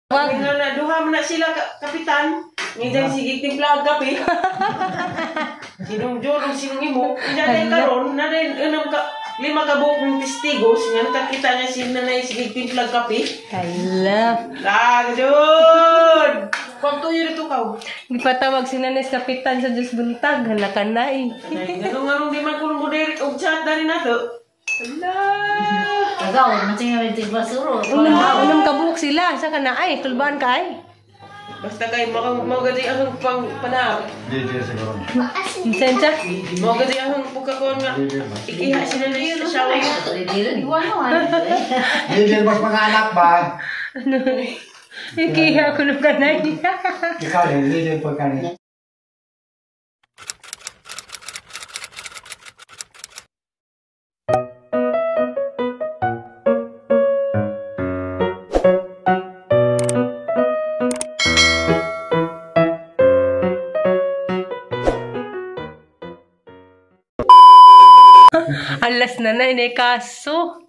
Wag. Nga na, duha man na sila, kapitan. Ngayon sige timpla ang kape. Sinong John o sinong imo. Nga na karon na rin, unang ka, lima ka buok ng testigos. Nga nakakita niya si nanay sige timpla ang kape. Hala. Laga John! Pagtuyo dito ka. Gipatawag si nanay sa kapitan sa Diyos buntag. Hala ka na eh. Nganong nganong di man kuno mo direct og chat dali nato. Hala. Tagaw, matinga rin basuro. Unang kabuok sila. Sa ka na ay. Tulbaan ka ay. Basta kay mao gadi akong pang panahap. Di siguro. Lisensya? Mao gadi akong pagkakuan nga. Ikiha si nanay sa shower. Di mas mga anak ba? Ano? Ikiha ko nung kanay. Ikaw din, di din pagkanin. Alas na na, inay kaso.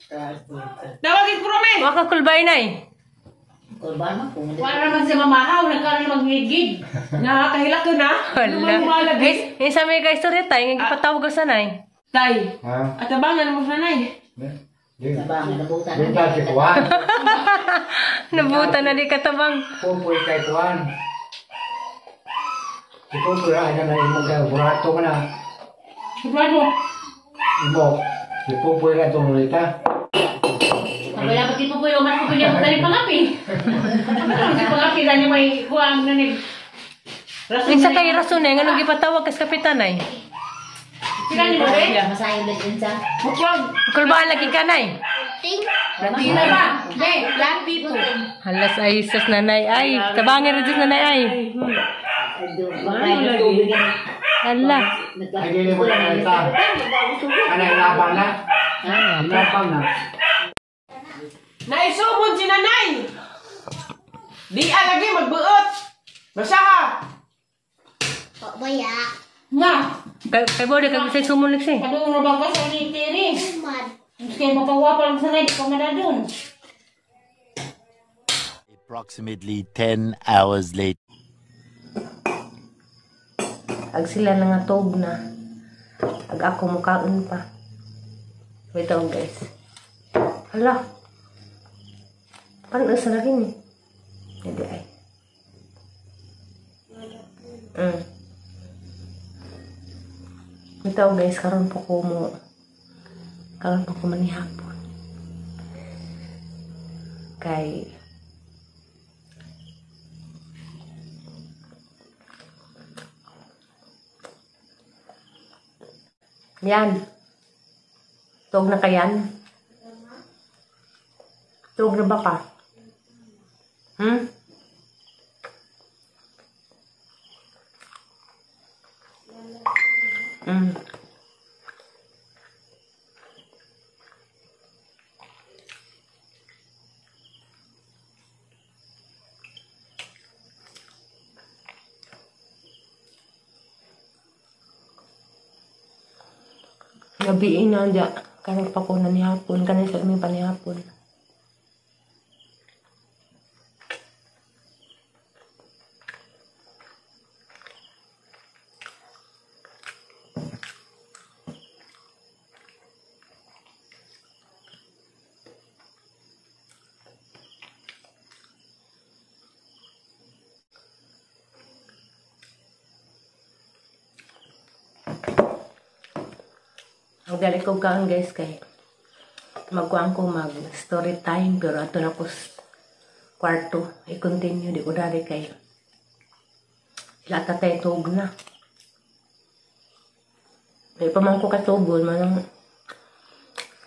Nawagin prome. Makakulbay na eh. Wala naman si mamahaw, nagkaroon na magngigid. Nakakahilak ko na. Hala. Guys, yung sa may guys, story tayo, nga gipatawag ka sanay. Tay. Ha? At abangan mo sa nanay. Di. Tabangan, nabutan Di ta si Juan. Nabutan na di katabang. Pupoy kay Juan. Si Pupoy ay na imo kay burato ka na. Sigurado. Imo. Si Pupoy ka itong lolita. Wala pa tipo ko yung man ko niya ko pangapi. Ano pangapi dani may kuang na ni. Yung sa kay rason eh, nga nung gipatawag kas kapitan ay. Sila ni mo eh. Kulbaan lagi ka nay. Sila ba? Be, plan dito. Halas ay sas nanay ay. Tabangin rin Diyos nanay ay. Hala. Ay dili mo na lolita. Ano ilabang na? Ilabang na. Naisumod si nanay. Di lagi magbuot. Basaha. Nga. Kay Bode, kag sa sumulik si. Padung na ba ka sa ni Tiri? Kaya mapawapal sa nay di pa madadon. Approximately 10 hours later. Ag sila na nga tog na. Ag ako mukaon pa. Wait ako guys. Hala. Paano sa lagi ni? Hindi ay. Wait ako guys, karon po ko mo. Karon po ko manihapon. Kay yan. Tuog na kayan? Tuog na ba ka? Hmm? Hmm. Gabi na dya. Karon pa ko na nihapon. Kanin sa aming panihapon. Ang galing ko kaon guys kay magkuan ko mag story time pero ato na ko kwarto i-continue di ko dali kay sila tatay tuog na. Di pa man ko katugon manang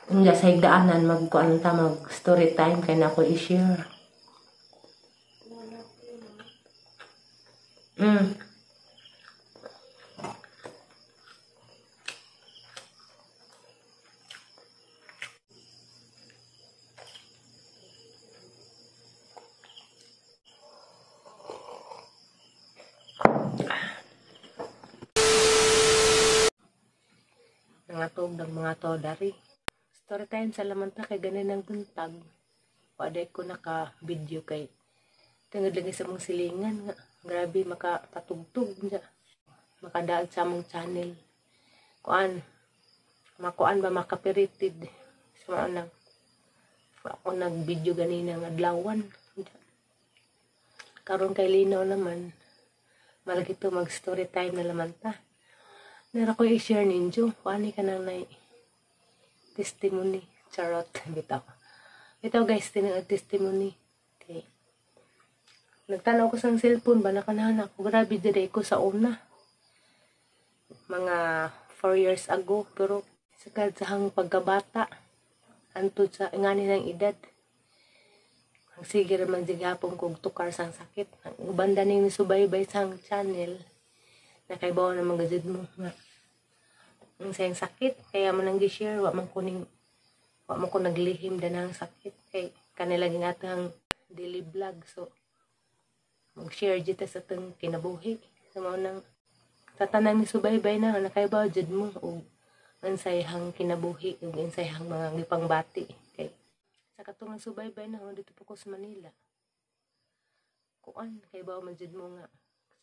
unya sa higdaanan magkuan ta mag story time kay na ako i-share. Nangatog ng mga to dari. Story time sa lamanta kay ganin ng buntag. Waday ko naka video kay Tungod lagi sa mong silingan nga grabe makapatugtog niya. Makadaag sa among channel. Kuan makuan ba, makapirited. So mao nang ako nag-video ganina nga adlawan. Karon kay linaw naman. Malagi to, mag story time na laman ta. Nara ko i-share ninyo. Kuan ni ka nang nay testimony. Charot. Bitaw. Bitaw guys, tinuod testimony. Okay. Nagtanaw ko sa cellphone ba, nakanahan ako. Grabe dire ko sa una. Mga 4 years ago. Pero sa hang pagkabata, antod sa ngani ng edad. Ang sige raman di gapon kog tukar sang sakit. Ang uban ning subaybay sang channel, nakaibaw na mga jud mo nga ang sayang sakit kaya man ang gi-share, wa man ko naglihim danang sakit kay kanila ginatang daily vlog, so mag-share jud ta sa atong kinabuhi. So mao nang sa tanan ni subaybay na nakaibaw jud mo og unsay hang kinabuhi ug unsay hang mga gipangbati kay sa katong subaybay na dito po ko sa Manila, kuan kay bawo man jud mo nga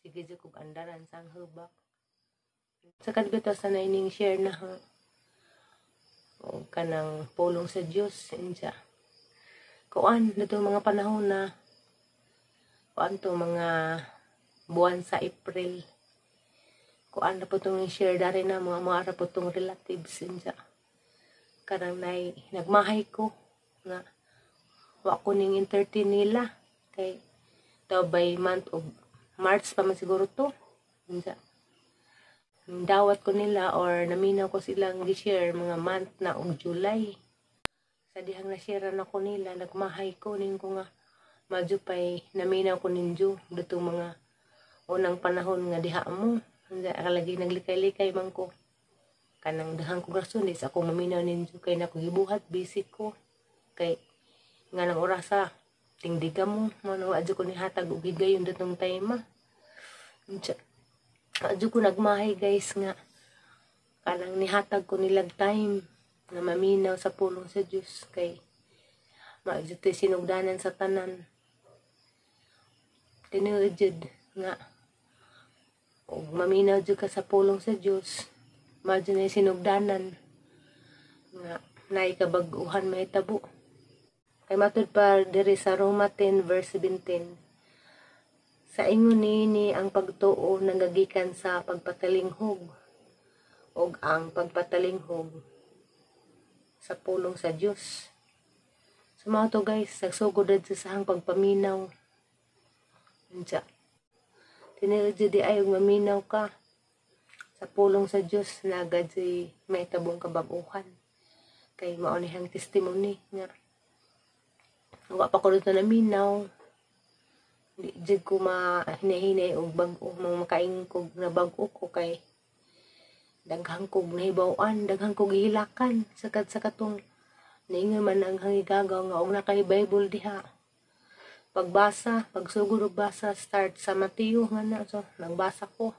sige jud kog andaran sa hubak sa kadbitaw sa naining share na ha o kanang pulong sa Dios inja kuan dito mga panahon na kuan to mga buwan sa April, kuan na po itong share dari na mga ara po itong relatives inja kanang nay nagmahay ko nga wa ko ning entertain nila kay to by month of March pa man siguro to inja dawat ko nila or naminaw ko silang gi-share mga month na og July. Sa dihang na-share na ko nila, nagmahay ko ning ko nga madyo pay naminaw ko ninyo dito mga unang panahon nga diha mo. Kalagi naglikay-likay man ko. Kanang dahang ko rason di sa ako maminaw ninyo kay nako gibuhat, busy ko. Kay nga nang orasa tingdiga mo mo na adyo ko nihatag og higayon datong time. Adyo ko nagmahay guys nga kanang nihatag ko nilag time nga maminaw sa pulong sa Dios kay maadyo to'y sinugdanan sa tanan. Tinuod jud nga og maminaw jud ka sa pulong sa Dios, maadyo na sinugdanan nga naay kabag-uhan mahitabo. Kay matud pa diri sa Roma 10 verse 17, sa ingon niini ang pagtuo nagagikan sa pagpatalinghog ug ang pagpatalinghog sa pulong sa Dios. So mao to guys, nagsugod didto sa ang pagpaminaw. Unsa? Tinuod jud di ay ug maminaw ka sa pulong sa Dios, nagad si mahitabong kabag-uhan. Kay mao ni hang testimony nga wa pa ko dito naminaw. Di jud ko mahinahinay og bag-o, mga makaingon kog na bag-o ko kay daghang kog nahibaw-an, daghang kog gihilakan sagad sa katong niingon man ang hangigagaw nga og nakay Bible diha. Pagbasa, pagsugod og basa, start sa Mateo nga na, so nagbasa ko.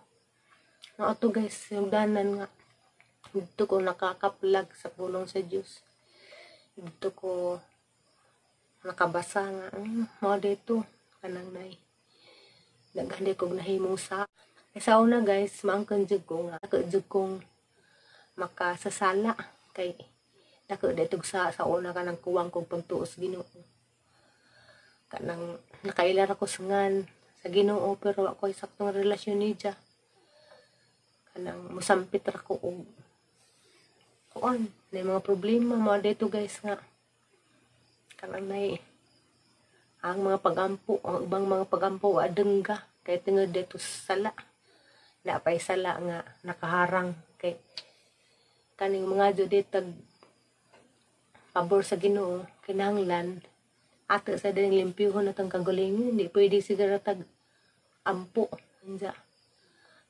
Nga ato guys, yung danan nga dito ko nakakaplag sa pulong sa Dios. Dito ko nakabasa nga mao dito kanang nay daghan di kog nahimong sa kay sa una guys, maangkon jud ko nga dako jud kong makasasala kay dako daytog sa una kanang kuwang kog pagtuos Ginoo, kanang nakailar ako sa ngan sa Ginoo pero ako saktong relasyon niya, kanang musampit ra ko og kuan na mga problema. Mao dito guys nga kanang nay ang mga pagampo, ang ubang mga pagampo adengga kay tungod dito sala na pay sala nga nakaharang kay kaning mga jud ditag pabor sa Ginoo, kinahanglan ato sa din limpyuhon atong kagalingon. Di pwede siguro tag ampo unsa,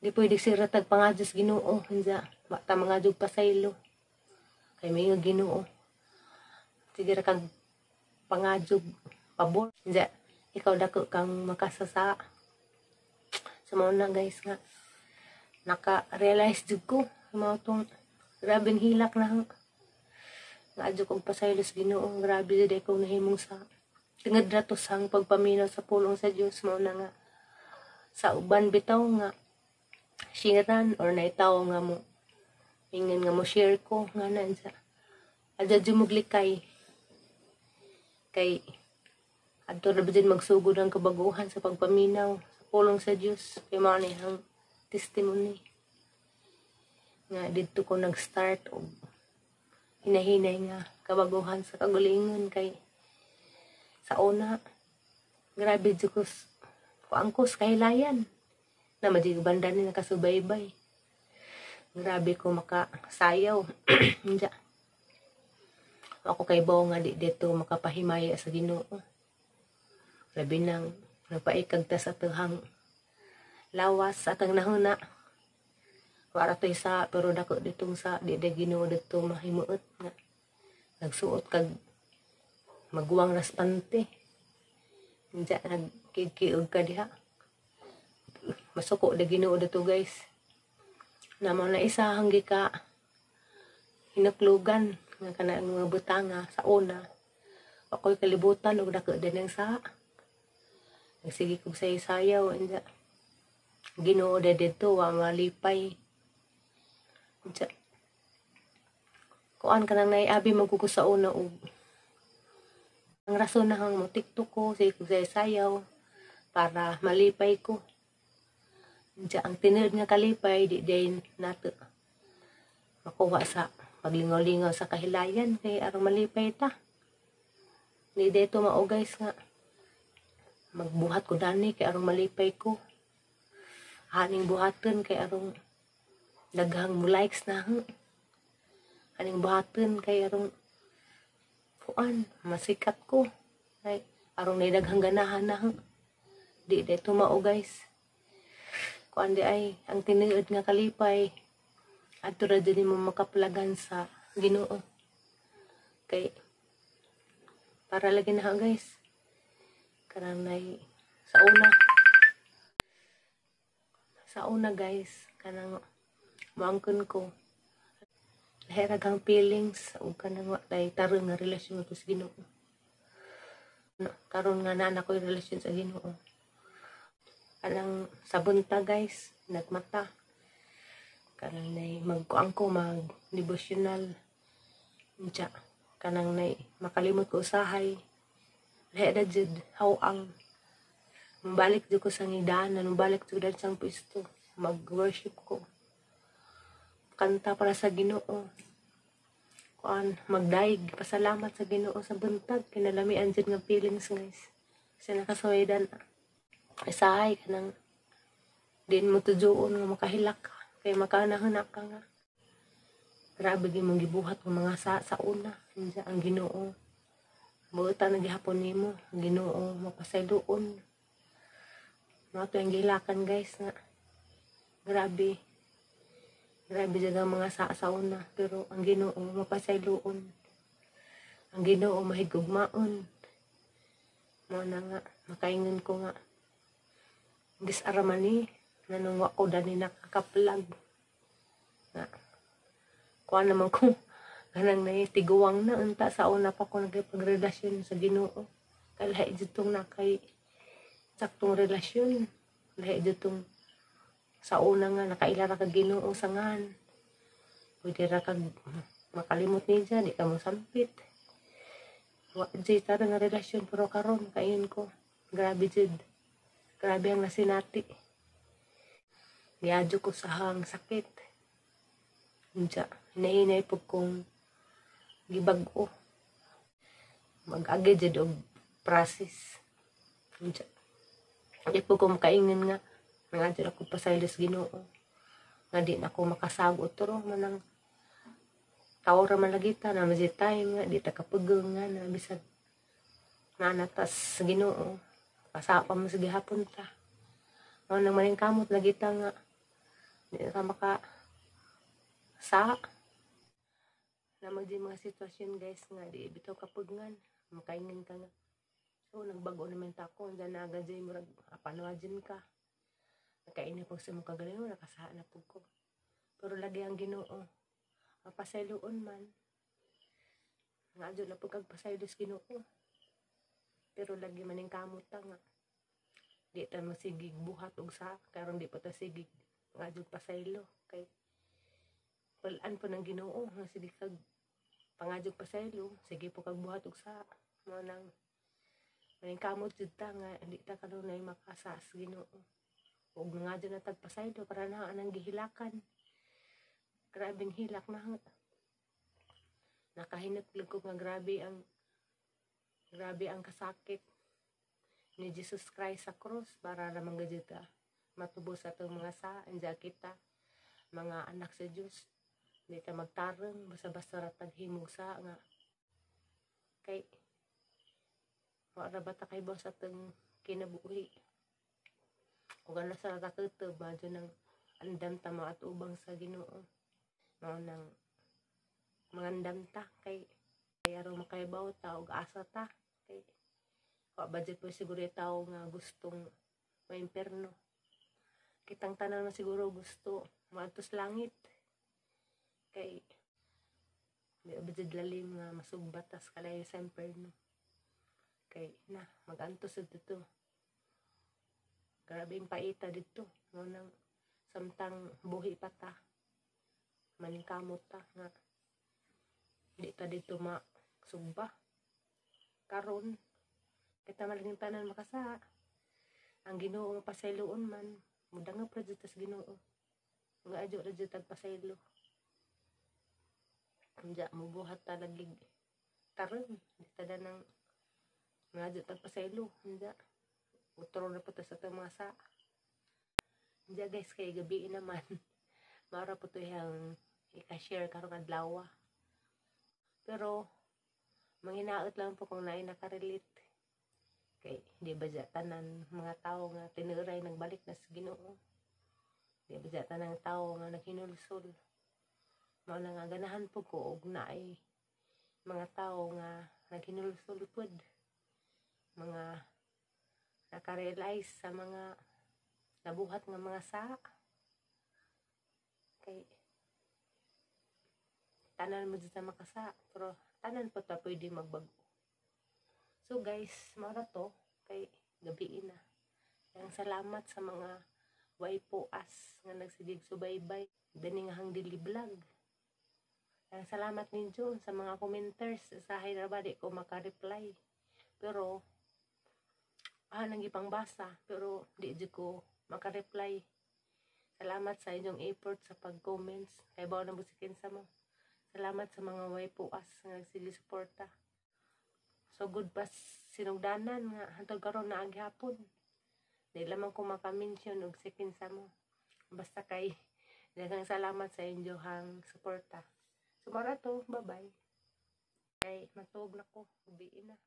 di pwede siguro tag pangadyo sa Ginoo unsa, wa ta mangadyo pasaylo kay may Ginoo sige ra kag pangadyo pabor unsa, ikaw dako kang makasasa. So mao na guys nga naka-realize jud ko mao tong grabeng hilak na nga adyo kog pasaylo sa Ginoo. Grabe jud ko nahimong sa Tingad ra to sang pagpaminaw sa pulong sa Dios. Mao na nga sa uban bitaw nga sharean or naitaw nga mo ingon nga mo share ko nga na sa adya jumuglikay kay adto ra ba magsugod ang kabaguhan sa pagpaminaw sa pulong sa Dios, kay mao ni ang testimony nga didto ko nag-start og hinahinay nga kabaguhan sa kagulingon. Kay sa una, grabe jud ko kuang ko sa kahilayan na majig banda ni nakasubaybay, grabe ko makasayaw. Unja ako kay bawo nga di dito makapahimaya sa Ginoo, labi nang napaikag ta sa tuhang lawas sa atang nahuna. Wara to'y sa pero dako ditong sa di de Ginoo dito mahimuot nga nagsuot kag maguwang raspante. Unja nagkikiog ka diha, masuko de Ginoo dito, guys, na mao na isa hanggi ka hinaklugan nga kana ang mga butanga. Sa una, ako'y kalibutan og dako din ang sa nagsige kog sayaw. Unja Ginoo de dito wa malipay. Unja kuan kanang naiabi man ko sa una og ang rason na hang mo TikTok ko, sige kog sayaw para malipay ko. Unja ang tinuod nga kalipay di din nato makuha sa paglingaw-lingaw sa kahilayan kay aron malipay ta. Di dito mao, guys, nga magbuhat ko dani kay aron malipay ko. Aning buhaton kay aron daghang mo likes na. Aning buhaton kay aron kuan masikat ko. Ay aron nay daghang ganahan na. Di dito mao, guys. Kuan di ay ang tinuod nga kalipay adto ra jud nimo makaplagan sa Ginoo. Kay para lagi na, guys, kanang nay sa una, guys, kanang moangkon ko lahi ra kang feelings ug kanang wa tay tarong nga relasyon ko sa Ginoo. No, karon nga naa na ko'y relasyon sa Ginoo, kanang sa buntag, guys, nagmata, kanang nay magkuang ko, mag devotional. Unsa kanang nay makalimot ko usahay, lahi ra jud how ang mabalik jud ko sa ngidaanan, mabalik jud dan sang pwesto, mag-worship ko, kanta para sa Ginoo, kuan, magdaig pasalamat sa Ginoo sa buntag. Kinalamian jud nga feelings, guys, kasi nakasuwaydan isahay kanang din mo tujuon nga makahilak ka kay makanahuna ka nga grabe gyud mong gibuhat ng mga sa una. Unsa ang Ginoo buotan na gihapon nimo, ang Ginoo mapasayloon. Mao to ang gihilakan, guys, nga grabe, grabe jud ang mga sa una, pero ang Ginoo mapasayloon, ang Ginoo mahigugmaon. Mao na nga makaingon ko nga gisaraman ni nanong wa ko dani nakakaplag nga kuan naman ko kanang nay tiguang na unta. Sa una pa ko nagipagrelasyon sa Ginoo, kay lahi jud tong nakay saktong relasyon, lahi jud tong sa una nga nakaila ra kag Ginoo sa ngan pwede ra kag makalimot niya, di ka mo sampit, wa jud tara nga relasyon. Pero karon kaingon ko, grabe jud, grabe ang nasinati. Giadyo ko sa hang sakit. Unsa hinahinay pud kong gibag-o, mag-agi jud og process. Unsa di po ko makaingon nga nangadyo ako pasaylo sa Ginoo nga di na ako makasagot turo manang tao ra man lagi ta na mas time nga di ta kapugong nga na bisag nanatas sa Ginoo, pasapa mo sa gihapon ta. Mao nang maning kamot lagi ta nga di na ta maka sa na mag mga sitwasyon, guys, nga di bitaw kapugngan, makaingon ka nga, "Oh, nagbago naman ta ko." Unsa na agad jud, murag apanuadyan ka, nakainit pag sa imong kagalingon, nakasaha na pud ko. Pero lagi ang Ginoo mapasayloon man nga adyo na pud kag pasaylo sa Ginoo. Pero lagi maning kamot ta nga di ta masigig buhat og sa karon, di pa ta sigig ngadyo pasaylo kay walaan po ng Ginoo nga sige kag pangadyo pasaylo, sige po kag buhat og sa. Mo nang maning kamot jud ta nga di ta kanunay makasa sa Ginoo ug nangadyo na tag pasaylo para na anang gihilakan. Grabeng hilak na, nakahinatlag ko nga grabe ang kasakit ni Jesus Christ sa krus para naman gajud ta matubos sa atong mga sa anja. Kita mga anak sa Dios, di ta magtarong basta-basta ra tag himog sa nga kay wa ra ba ta kay sa atong kinabuhi ug ano sa rakuto ba nang andam ta mga atubang sa Ginoo. Mao nang mangandam ta kay aron makaibaw ta og asa ta kay wa budget po siguro yung tao nga gustong maimperno. Kitang tanan man siguro gusto maadto sa langit kay di ba jud lalim nga masugbat tas kalayo sa imperno kay na magantos sa dito. Grabe ang paita dito. Mo nang samtang buhi pa ta, maningkamot ta nga di ta dito masugba. Karon kita malaging tanan makasa ang Ginoo nga pasayloon man, mudangop ra jud tas Ginoo nga adyo ra jud tag pasaylo. Anja mubuhat ta lagi tarong, di ta nang nga tag pasaylo. Anja utro na po ta sa atong mga sa. Anja guys, kay gabi naman, mara po to yung ika-share karong adlaw, pero manghinaot lang po kung naay nakarelate kay di ba dya tanan mga tao nga tinuray nagbalik na sa Ginoo? Di ba dya tanang tao nga naghinulsol? Mao na nga ganahan po ko og naay mga tao nga naghinulsol pud, mga nakarealize sa mga nabuhat nga mga sa kay tanan mo sa makasa, pero tanan po ta pwede magbago. So guys, mao ra to kay gabi na. Yang salamat sa mga waipo as nga nagsigig subaybay dani nga hang dili vlog. Yang salamat ninyo sa mga commenters sa ra ba di ko maka-reply, pero nang ipangbasa pero di jud ko maka-reply. Salamat sa inyong effort sa pag-comments kay bawo na busikin sa mo. Salamat sa mga waipo as nga nagsige suporta. So good pas sinugdanan nga hantod karon na aghapon. Di lamang ko maka-mention og sikin sa mo. Basta kay daghang salamat sa inyohang suporta. So mara to, bye-bye. Kay matuog na ko, gabi na.